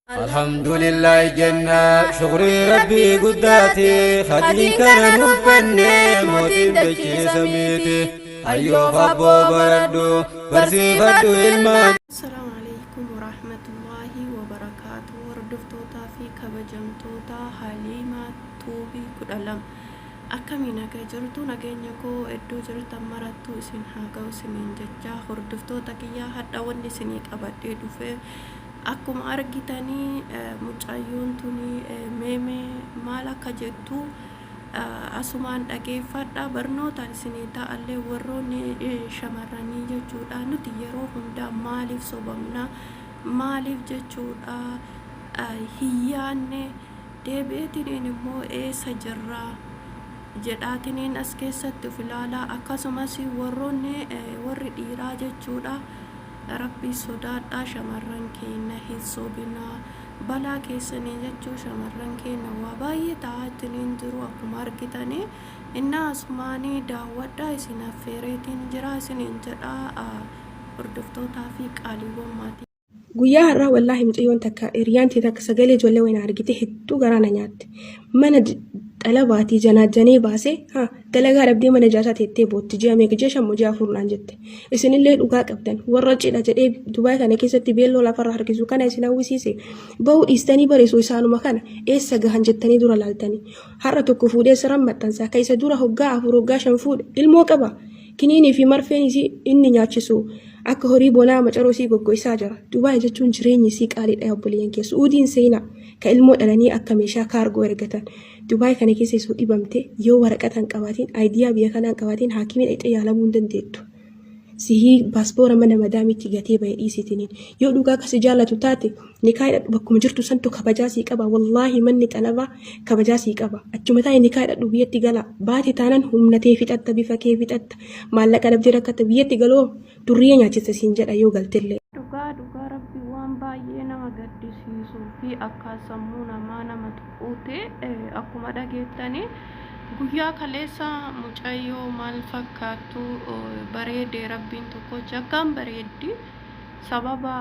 Alhamdulillah jenna shukrii rabbii guddaati hadiin kana nuffanne mootiin dachee samiiti hayyoof abboo baradhu barsiifadhu ilmaan. Assalaamu Aleykum Warahmatullaahi Wabarakaatuh Hordoftootaa fi kabajamtoota Haliima Tuubii 12 Akkami naga jirtu nageenya koo iddoo jirtan marattuu isin haa ga'u isiniin jecha hordoftoota kiyyaa hadha wanni isinii qabadhee dhufe Akkuma argitanii mucayyoon tuni meemee maal akka jettu asumaan dhageeffadha. Barnoota isinii ta'allee warroonni shamarranii jechuudha. Nuti yeroo hundaa maaliif sobamna? Maaliif jechuudha hin yaanne? Deebi'eetiniin immoo eessa jirra? Jedhaatiniin as keessatti of ilaalaa. Akkasumas warroonni warri dhiiraa jechuudha. Rabbii sodaadhaa shamarran keenna hin sobinaa balaa keessanii jechuu shamarran keenna waa baay'ee ta'aa ittiniin jiru akkuma argitanii innaa asumaanii daawwadhaa isin affeereetiin jira isiniin jedhaa hordoftootaa fi qaaliiwwan maatii. Guyyaa har'aa wallaahi mucayyoon takka hiriyaan tee takka sagalee ijoollee wayina argite hedduu garaa na nyaatte. Mana xalabaatii janaajjanee baasee ha dalagaa dhabdee mana ijaarsaa teettee bootti ji'a meeqa ji'a shan moo ji'a afur naan jette. Isinillee dhugaa qabdan warra cidha jedhee Dubaay kana keessatti beelloo lafarra harkisu kana isin hawwisiise bahuu dhiistanii bareessu isaanuma kana eessa gahan jettanii dura laaltanii. Har'a tokko fuudhee siran maxxansa ka isa dura hoggaa afur hoggaa shan fuudhe ilmoo qaba. Kiniinii fi marfeen isii inni nyaachisu akka horii bonaa macaroo isii goggoysaa jira. Dubaay jechuun jireenyi isii qaaliidha yaa obboleeyyan kiyya. Su'uudiin seenaa ka ilmoo dhalanii akka meeshaa kaargoo ergatan. Dubaay kana keessa isoo dhibamte yoo waraqata hin qabaatiin, ayidiyaa biyya kanaa hin qabaatiin haakimii dhaqxee yaalamuu hin dandeettu. Sihii paaspoora mana madaamiitti gatee bahe dhiisitiniin. Yoo dhugaa ka si jaallatu taate nikaa hidhadhu bakkuma jirtu santu kabajaa sii qaba. Wallaahi manni xalabaa kabajaa sii qaba. Achuma taa'e nikaa hidhadhu biyyatti gala. Baate taanan humna tee fixatta bifa kee fixatta. Maallaqa dhabdee rakkatta biyyatti galoo durriyyee nyaachista siin jedha yoo galtellee. Dhugaa dhugaa rabbi waan baay'ee nama gaddisiisuu fi akkaan sammuu namaa nama tuquuti akkuma dhageettani guyyaa kaleessa mucayyoo maal fakkaattu bareede rabbiin tokkochi akkaan bareeddi sababa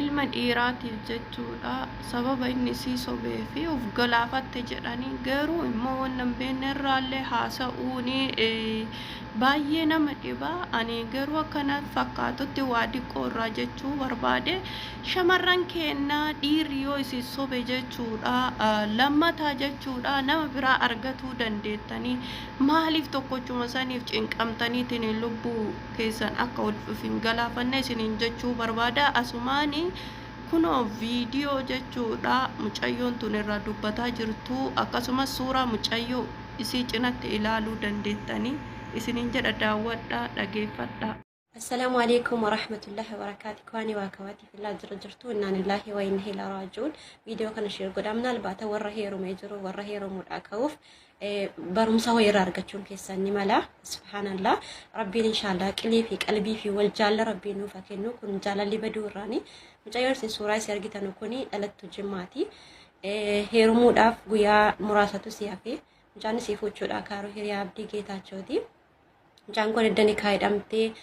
ilma dhiiraatiif jechuudha sababa inni isii sobee fi of galaafatte jedhanii garuu immoo wanna hin beekne irraallee haasa'uuni baay'ee nama dhiba ani garuu akka na fakkaatutti waa diqqoo irraa jechuu barbaade shamarran keenna dhiirri yoo isin sobe jechuudha lammataa jechuudha nama biraa argatuu dandeettanii maaliif tokkochuma saniif cinqamtaniitiin lubbuu keessan akka of hin galaafanne isiniin jechuu barbaada asumaani kunoo viidiyoo jechuudha mucayyoon tun irraa dubbataa jirtu akkasumas suuraa mucayyoo isii cinatti ilaaluu dandeettanii isiniin jedha daawwadhaa dhageeffadhaa. Assalaamu alaikum warahmatullahi wabarakaatu. Ikhwaani waa kawaati filaa jira jirtu innaan illaahi wa inna ilaa raaji'uun. Viidiyoo kana sheer godhaa minaalbaata warra heerumee jiru warra heerumuudhaa ka'uuf barumsa wayii irraa argachuun keessan ni mala. Subhaanallah. Rabbiin inshaallah qilii fi qalbii fi wal jaalla rabbiin nuuf haa kennu. Kun jaalalli baduu irraani. Mucayyoon isin suuraa isii argitanu kuni dhalattu jimmaati. Heerumuudhaaf guyyaa muraasatu si hafe. Mucaan isii fuuchuudhaa kaaruu hiriyaa Abdii Geetaachooti. Mucaan kun edda nikaa hidhamtee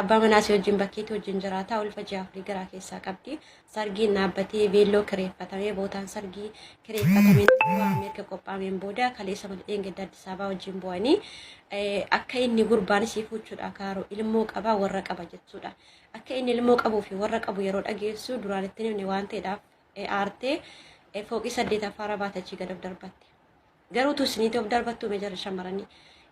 abbaa manaa isii wajjin bakkeetti wajjin jiraata. Ulfa ji'a afurii garaa keessaa qabdi. Sargiin dhaabbatee beelloo kireeffatamee bootaan sargii kireeffatamee waamee erga qophaa'ameen booda kaleessa malee dheengadda Addis Ababaa wajjin bu'anii akka inni gurbaan isii fuuchuudhaa kaaru ilmoo qaba warra qaba jechuudha. Akka inni ilmoo qabuu fi warra qabu yeroo dhageessu duraan itti himne waan ta'eedhaaf aartee fooqii saddeetaffaarra baate achii gad of darbatte. Garuu utuu isiniitti of darbattuu mee jarri shamaranii.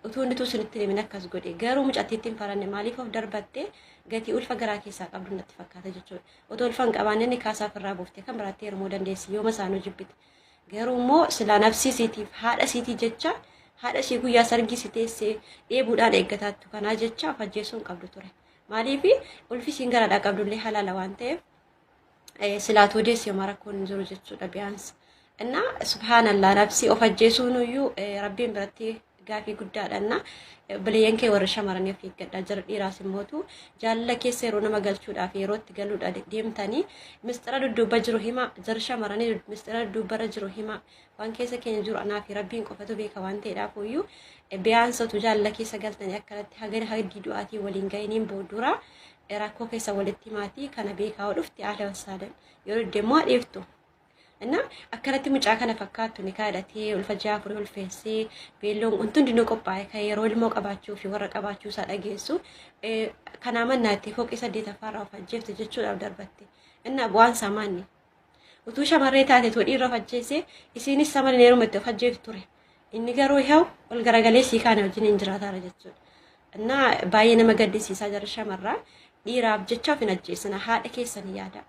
Utuu inni utuu isinitti himin akkas godhe. Garuu mucattiitti hin faranne maaliif of darbatte gatii ulfa garaa keessaa qabdu natti fakkaata jechuudha. Utuu ulfa hin qabaanne inni kaasaa ofirraa buuftee kan biraatti heerumuu dandeessi yooma isaanuu jibbite. Garuu immoo silaa nafsii isiitiif haadha isiitii jecha haadha ishii guyyaa sargii si teessee dheebuudhaan eeggataattu kanaa jecha of ajjeesuu hin qabdu ture. Maaliif ulfi isiin garaadhaa qabdullee halaala waan ta'eef silaatuu deesse homaa rakkoon hin jiru jechuudha biyaansi. Inna subhaanallah nafsi of ajjeesuun iyyuu rabbiin biratti gaafii guddaadha. Inna obboleeyyan kee warra shamaranii of eeggadha jara dhiiraas immootu jaalala keessa yeroo nama galchuudhaaf yeroo itti galuudha deemtanii mistira dudduuba jiru hima jara shamaranii mistira dudduubarra jiru hima waan keessa keenya jiru anaa fi rabbiin qofatu beeka waan ta'eedhaaf iyyuu biyaansatu jaalala keessa galtanii akkanatti haga haddii du'aatii waliin ga'iniin boodduraa. Rakkoo keessa walitti himaatii kana beekaa dhufte haala wassaadan yeroo deemmoo dhiiftu. Inna akkanatti mucaa kana fakkaattu ni kaadhatee ulfa ji'a afurii ulfeessee beelloon wanti hundinuu qophaa'e kan yeroo ilmoo qabaachuu fi warra qabaachuu isaa dhageessu kanaa mannaatti fooqii saddeetaffaarraa of ajjeefte jechuudhaaf darbatte. Inna bu'aan isaa maanni? Utuu shamarree taate too dhiirra of ajjeese isiinis sama heerumatti of ajjeeftu ture. Inni garuu yaa'u ol garagalee sii kaane wajjin hin jiraataara jechuudha. Inna baay'ee nama gaddisiisaa jara shamarraa dhiiraaf jecha of hin ajjeesina haadha keessanii yaada.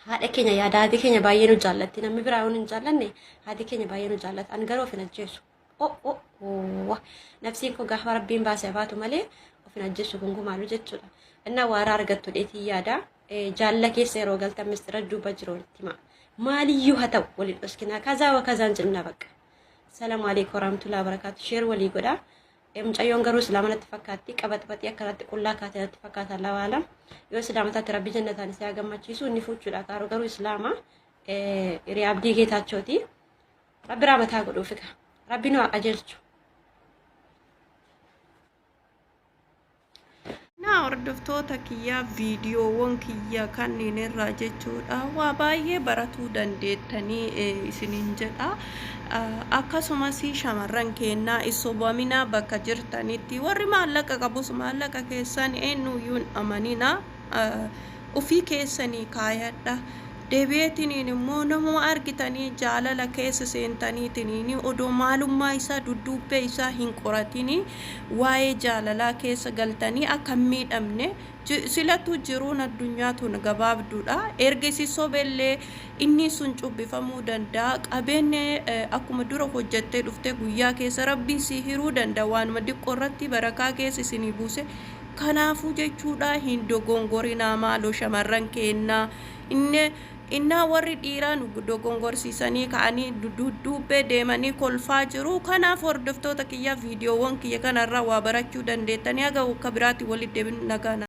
Haadha keenya yaada haati keenya baay'ee nu jaallatti namni biraa yoo nu hin jaallanne haati keenya baay'ee nu jaallatti an garuu of hin ajjeesu. O o o nafsiin koo gaafa rabbiin baasee baatu malee of hin ajjeesu gungumaalu jechuudha. Innaa waaraa argattu dheetii yaada jaalla keessa yeroo galtan mistira duuba jiru walitti himaa. Maaliyyuu haa ta'u waliin dhoskinaa kazaa wa kazaan jenna bakka. Salaamu alaikum warahmatullahi wabarakatuh. Sheer walii godhaa. Mucayyoon garuu islaama natti fakkaatti qabaxbaxii akkanatti qullaa kaatee natti fakkaata lawaala. Yoo islaama taate rabbi jannataan isii haa gammachiisu inni fuuchuudha kaaru garuu islaama hiriyaa abdii geetaachooti. Rabbi raamataa godhuuf egaa. Rabbi nu haa qajeelchu. Naa hordoftoota kiyyaa viidiyoowwan kiyya kanneen irraa jechuudha waa baay'ee baratuu dandeettanii isiniin jedha. Akkasumas shamarran keennaa isobaminaa bakka jirtanitti warri maallaqa qabus maallaqa keessan eenyuyyuu hin amanina ofii keessanii kaayadha. Deebi'eetiniin immoo namuma argitanii jaalala keessa seentaniitiniin odoo maalummaa isaa dudduubbee isaa hin qoratini waa'ee jaalalaa keessa galtanii akka hin miidhamne silattuu jiruun addunyaa tun gabaabduudha. Erga isi sobellee inni sun cubbifamuu danda'a. Qabeenya akkuma dura hojjettee dhuftee guyyaa keessa rabbiin si hiruu danda'a. Waanuma diqqoo irratti barakaa keessa isinii buuse. Kanaafuu jechuudha hin dogongorinaa maaloo shamarran keennaa. Inni innaa warri dhiiraa nu dogongorsiisanii ka'anii dudduubbee deemanii kolfaa jiru. Kanaaf hordoftoota kiyyaa viidiyoowwan kiyya kanarraa waa barachuu dandeettanii haga akka biraatti walitti deebinu nagaa.